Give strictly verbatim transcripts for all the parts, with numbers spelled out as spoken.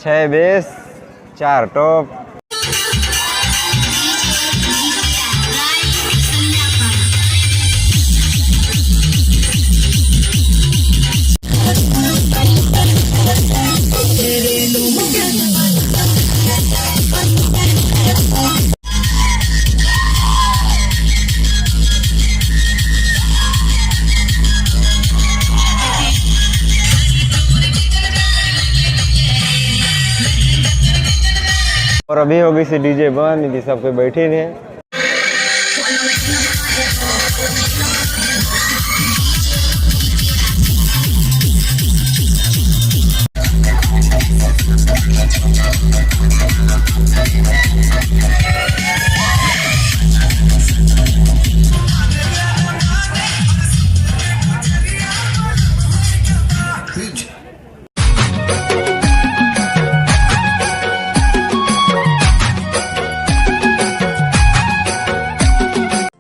छः बेस, चार टॉप। और अभी हो गई सी डीजे बंद, इनकी सब कोई बैठे हैं।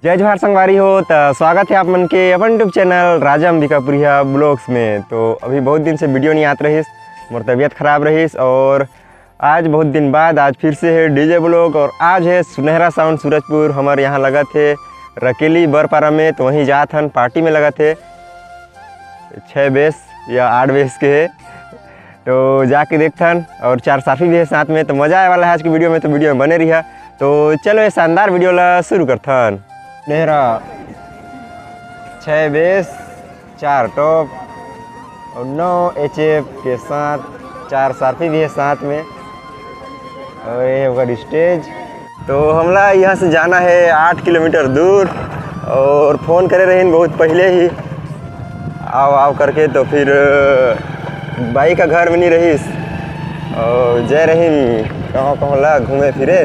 जय जोहार संगवारी हो, त स्वागत है आप मन के अपन YouTube चैनल राजा अंबिकापुरिया ब्लॉग्स में। तो अभी बहुत दिन से वीडियो नहीं आत रहिस, मोर तबीयत खराब रहिस और आज बहुत दिन बाद आज फिर से है डीजे ब्लॉग और आज है सुनहरा साउंड सूरजपुर, हमर यहाँ लगत है रकेली बरपारा में, तो वहीं जात हन, पार्टी में लगत है, छः बेस या आठ बेस के है, तो जाके देखथन और चार साफी भी है साथ में। तो मजा आए वाला है आज की वीडियो में, तो वीडियो में बने रहिया। तो चलो ये शानदार वीडियो ला शुरू करथन। नेहरा छः बेस, चार टॉप और नौ एचएफ के साथ, चार साफी भी है साथ में। और ये ओकर स्टेज। तो हमला यहाँ से जाना है आठ किलोमीटर दूर और फ़ोन करे रहिन बहुत पहले ही, आओ आओ करके, तो फिर बाइक का घर में नहीं रहिस और जय रहीम कहाँ कहाँ ला घूमे फिरे,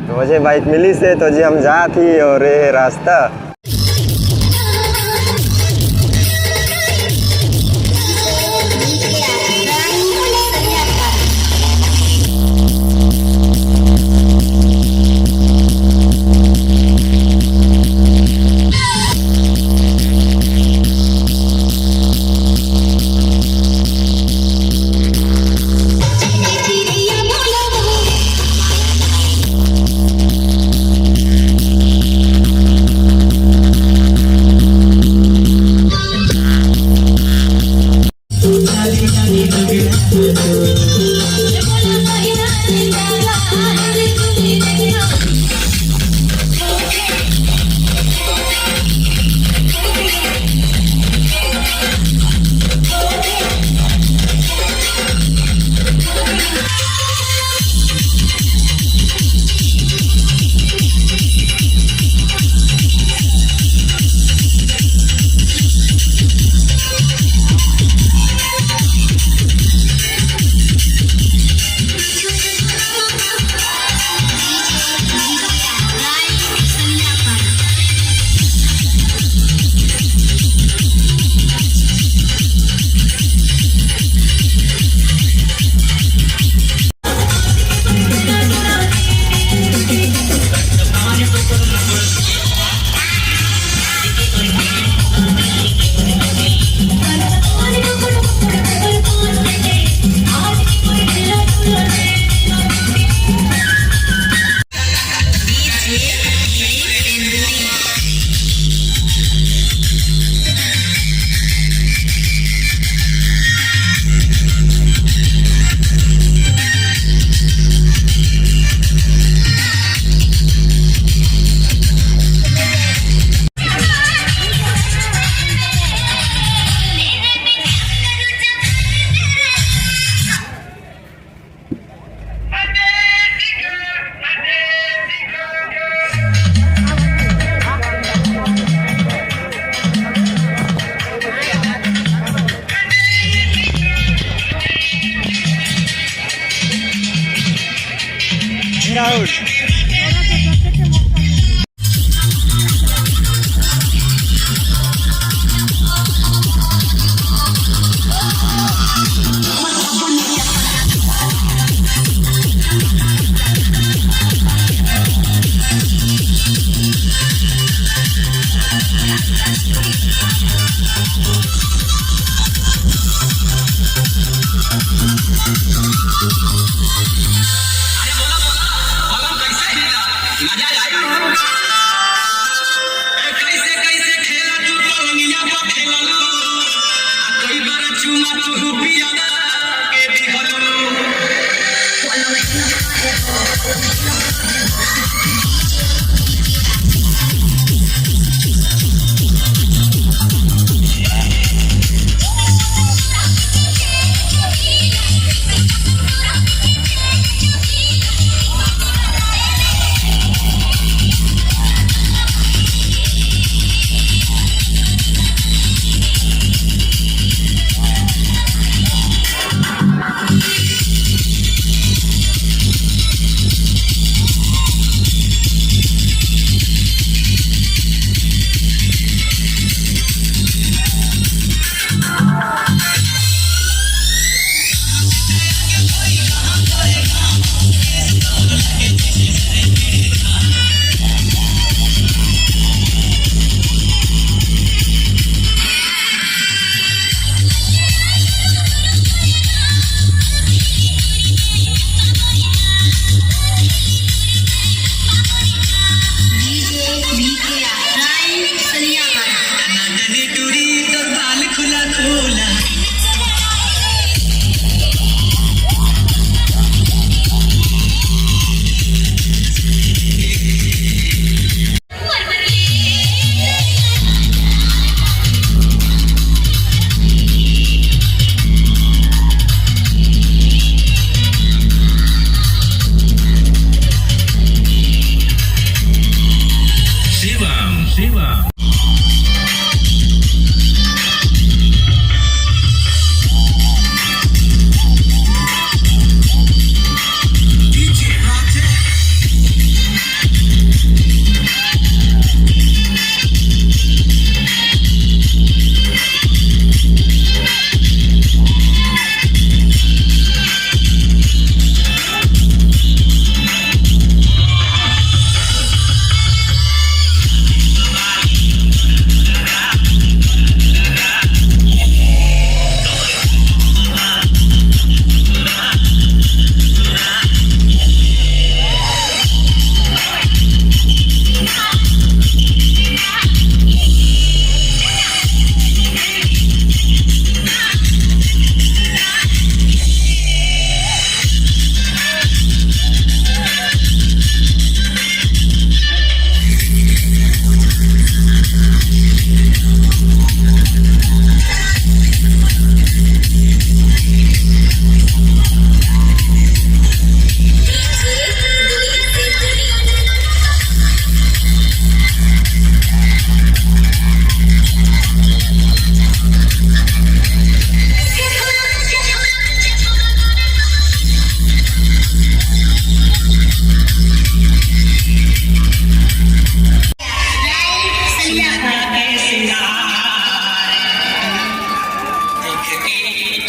तो वजह बाइक मिली से तो जी हम जात ही और ये रास्ता।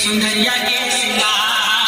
सुंदरिया के सिंगार।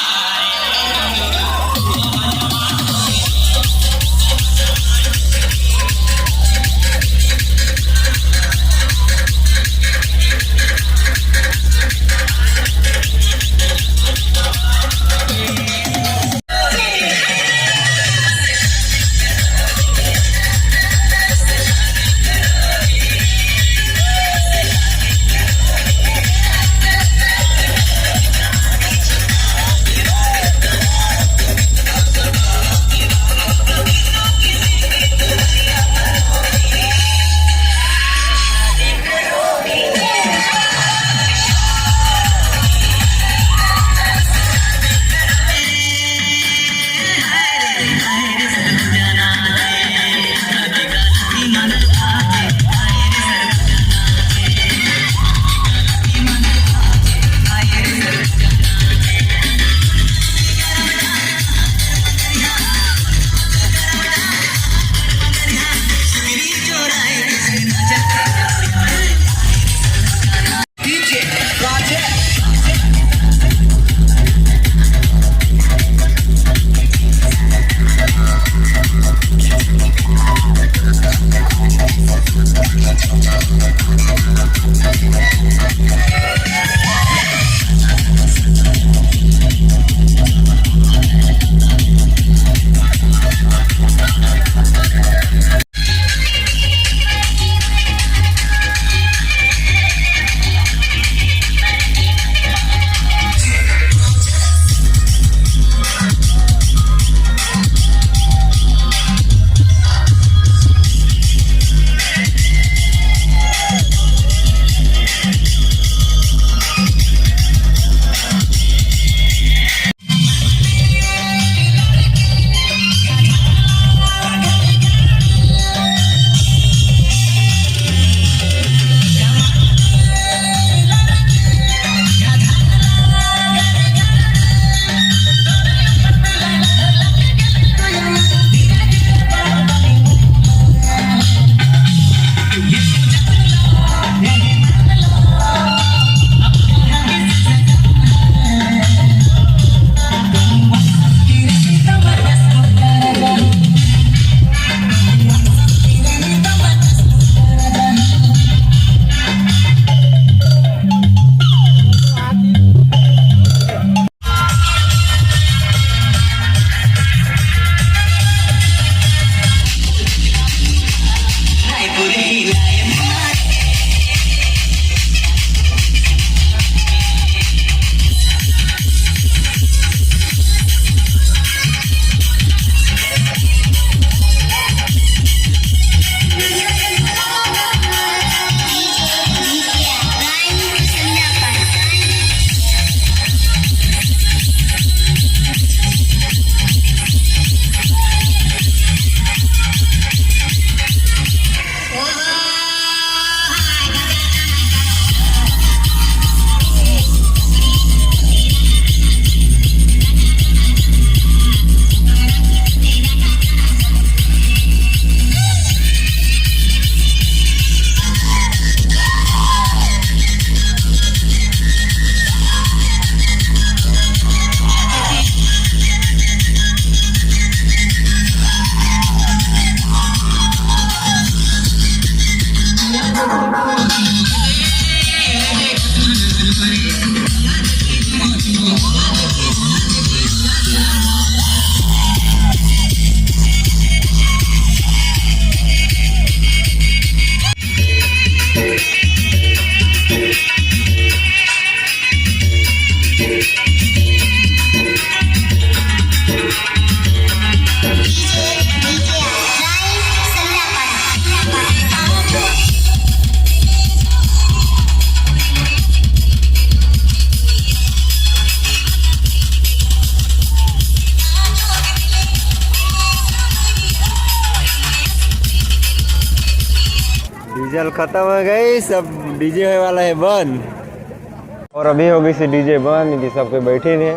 डीजल खत्म हो गई, सब डीजे होए वाला है बंद। और अभी हो गई से डीजे बंद, कि सबके बैठे ने।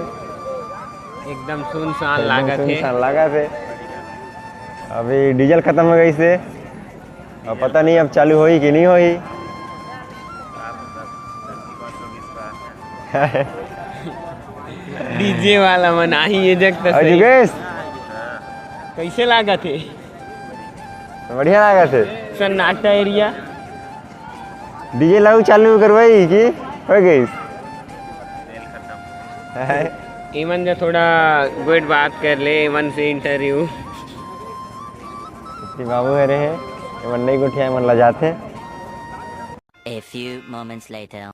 एकदम सुनसान एकदम लागत हे। सुनसान लागत हे। अभी डीजल खत्म हो गई से, अब पता नहीं अब चालू होई कि नहीं होई। डीजे वाला मन आही ये जग त और सही। जुगेश, कैसे लागत हे? बढ़िया लागत हे। सन्नाटा एरिया। डीजे लाऊ चालू करवाई कि हो गई? एमन जा थोड़ा गोठ बात कर ले, एमन से इंटरव्यू। इतनी बाबू हरे हे, एमन नहीं गोठिया, एमन ला जाथे। A few moments later.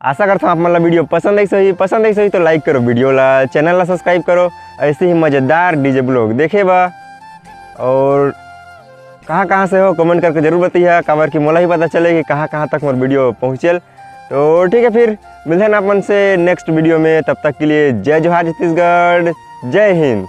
आशा करता हूँ आप मन ला वीडियो पसंद आइस होही। पसंद आइस होही तो लाइक करो वीडियो ला, चैनल ला सब्सक्राइब करो, ऐसे ही मजेदार डीजे ब्लॉग देखे बा। और कहाँ कहाँ से हो, कमेंट करके जरूर बताइए, काबर कि मोला ही पता चले कि कहाँ कहाँ तक मोर वीडियो पहुँचेल। तो ठीक है, फिर मिलते हैं आप मन से नेक्स्ट वीडियो में। तब तक के लिए जय जोहार छत्तीसगढ़, जय हिंद।